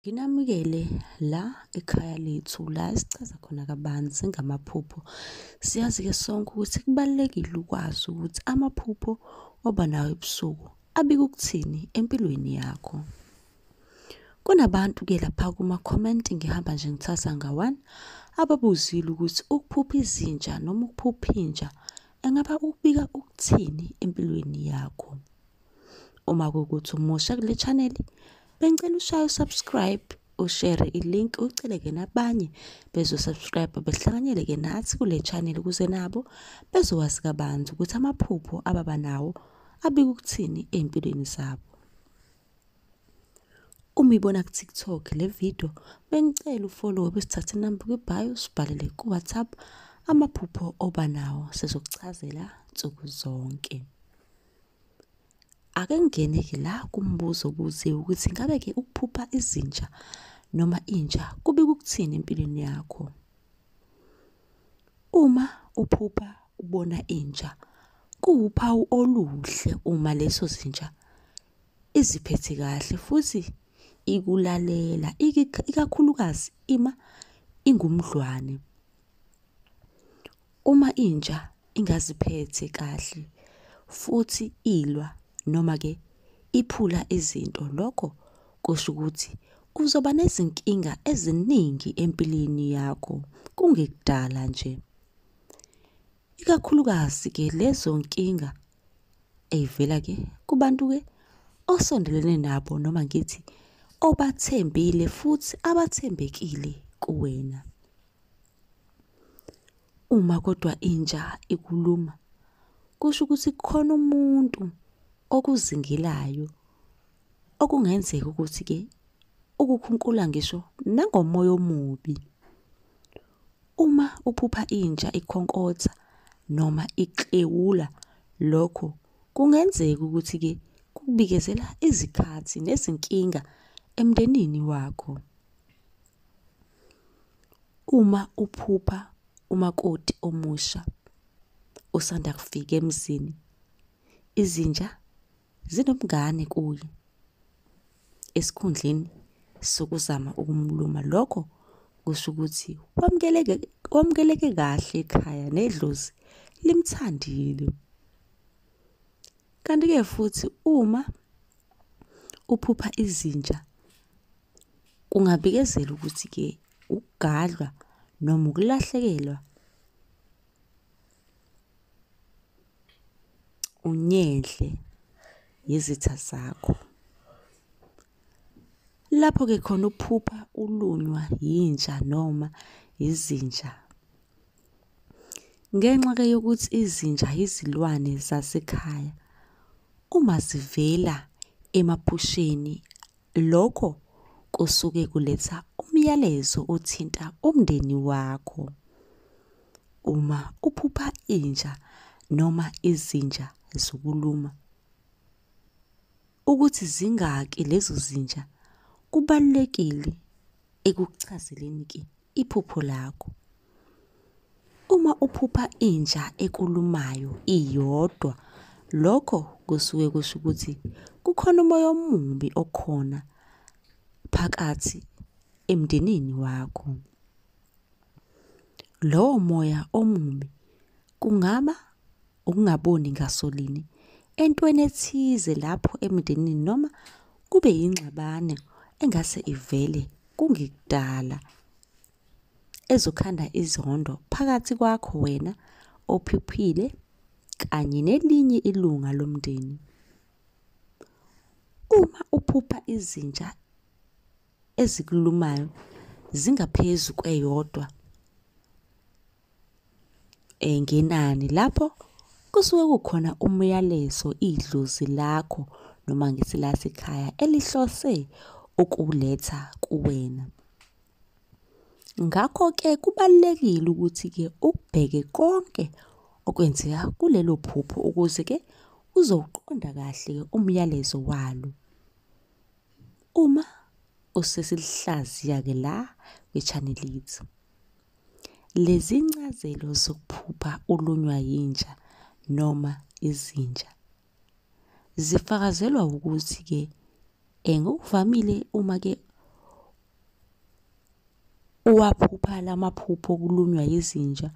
Nginamukele la ekhaya lethu la esichaza khona kabanzi ngamaphupho. Siyazi-ke sonke ukuthi kubalulekile ukwazi ukuthi amaphupho oba nawo ebusuku abika ukuthini empilweni yakho. Kunabantu-ke lapha kuma-comment, ngihamba nje ngithatha nga-one, ababuzile ukuthi ukuphupha izinja noma ukuphupha inja engaba ukubika ukuthini empilweni yakho. Uma kuwukuthi umusha kule channel, bengicela ushaye u-subscribe, ushare i-link, ucele-ke nabanye bezo-subscribe behlanganyele-ke nathi kule channel ukuze nabo bezowazi kabanzi ukuthi amaphupho ababa nawo abika ukuthini ey'mpilweni zabo. Uma uyibona ku-TikTok le video, bengicela ufollowe bese uthatha inamba kwi-bio usibhalele ku-WhatsApp amaphupho oba nawo sizokuchazela nsuku zonke. Ake ngingene-ke la kumbuzo obuziwe ukuthi ngabe-ke ukuphupha izinja noma inja kubika ukuthini empilweni yakho? Uma uphupha ubona inja, kuwuphawu oluhle uma leso zinja iziphethe kahle futhi ikulalela, ikakhulukazi ima ingumdlwane. Uma inja ingaziphethe kahle futhi ilwa noma-ke iphula izinto, lokho kusho ukuthi uzoba nezinkinga eziningi empilweni yakho kungekudala nje. Ikakhulukazi-ke lezo nkinga ey'vela-ke kubantu-ke osondelene nabo noma ngithi obathembile futhi abathembekile kuwena. Uma kodwa inja ikuluma, kusho ukuthi kukhona umuntu okuzingelayo okungenzeka ukuthi-ke ukukhunkula ngisho nangomoya omubi. Uma uphupha inja ikhonkotha noma iklewula, lokho kungenzeka ukuthi-ke kubikezela izikhathi nezinkinga emndenini wakho. Uma uphupha umakoti omusha osanda kufika emzini, izinja zinomngane kuye esikhundleni sokuzama ukumluma. Lokho kusho ukuthi wamukeleke, wamukeleke kahle ekhaya nedlozi limthandile. Kanti-ke futhi uma uphupha izinja kungabikezela ukuthi-ke ukugadlwa noma ukulahlekelwa unyendle yizitha zakho. Lapho-ke khona uphupha ulunywa yinja noma izinja. Ngenxa-ke yokuthi izinja yizilwane zasekhaya, uma zivela emaphusheni lokho kusuke kuletha umyalezo othinta umndeni wakho. Uma uphupha inja noma izinja zikuluma, ukuthi zingaki lezo zinja kubalulekile ekukuchazeleni-ke iphupho lakho. Uma uphupha inja ekulumayo iyodwa, lokho kusuke kusho ukuthi kukhona umoya omubi okhona phakathi emndenini wakho. Lowo moya omubi kungaba ukungaboni ngasolinye entweni ethize lapho emndenini noma kube yingxabano engase ivele kungekudala ezokhanda izondo phakathi kwakho wena ophuphile kanye nelinye ilunga lomndeni. Uma uphupha izinja ezikulumayo zingaphezu kweyodwa ngenani, lapho kusuke kukhona umyalezo idlozi lakho noma ngithi lasekhaya elihlose ukuwuletha kuwena. Ngakho-ke kubalulekile ukuthi-ke ukubheke konke okwenzeka kulelo phupho ukuze-ke uzowuqonda kahle umyalezo walo. Uma usesilihlaziya-ke la kwi-channel yethu. Lezi ncazelo zokuphupha ulunywa yinja noma izinja zifakazelwa ukuthi-ke ngokuvamile uma-ke uwaphupha lamaphupho okulunywa yizinja,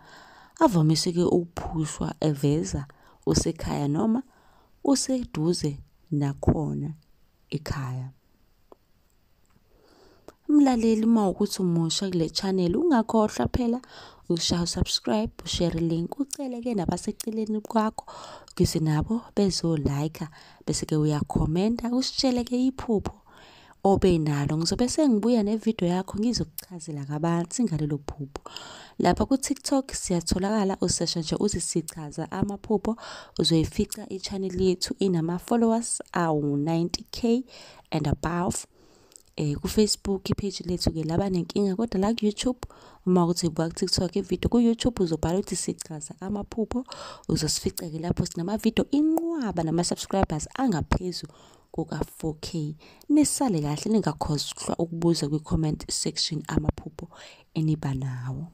avamise-ke ukuphushwa eveza usekhaya noma useduze nakhona ekhaya. Mlaleli, uma ukuthi umusha kule channel, ungakhohlwa phela ukushaya usubscribe, ushare link, ucele-ke nabaseceleni kwakho ukuze nabo bezo-like, bese-ke uyakhomenta usitshele-ke iphupho obe nalo. Ngizobe sengibuya nevidiyo yakho ngizokuchazela kabanzi ngalelo phupho. Lapha ku-TikTok siyatholakala, usesha nje uthi sichaza amaphupho, uzoyifica i-channel yethu inama-followers awu-90K and above. Ku-Facebook ipage lethu-ke laba nenkinga, kodwa la ku-YouTube, uma ukuthi ubuka ku-TikTok ividiyo, ku-YouTube uzobhala ukuthi sichaza amaphupho, uzosifica-ke lapho sinamavidiyo inqwaba nama-subscribers angaphezu kuka-4K. Nisale kahle, ningakhohlwa ukubuza kwi-comment section amaphupho eniba nawo.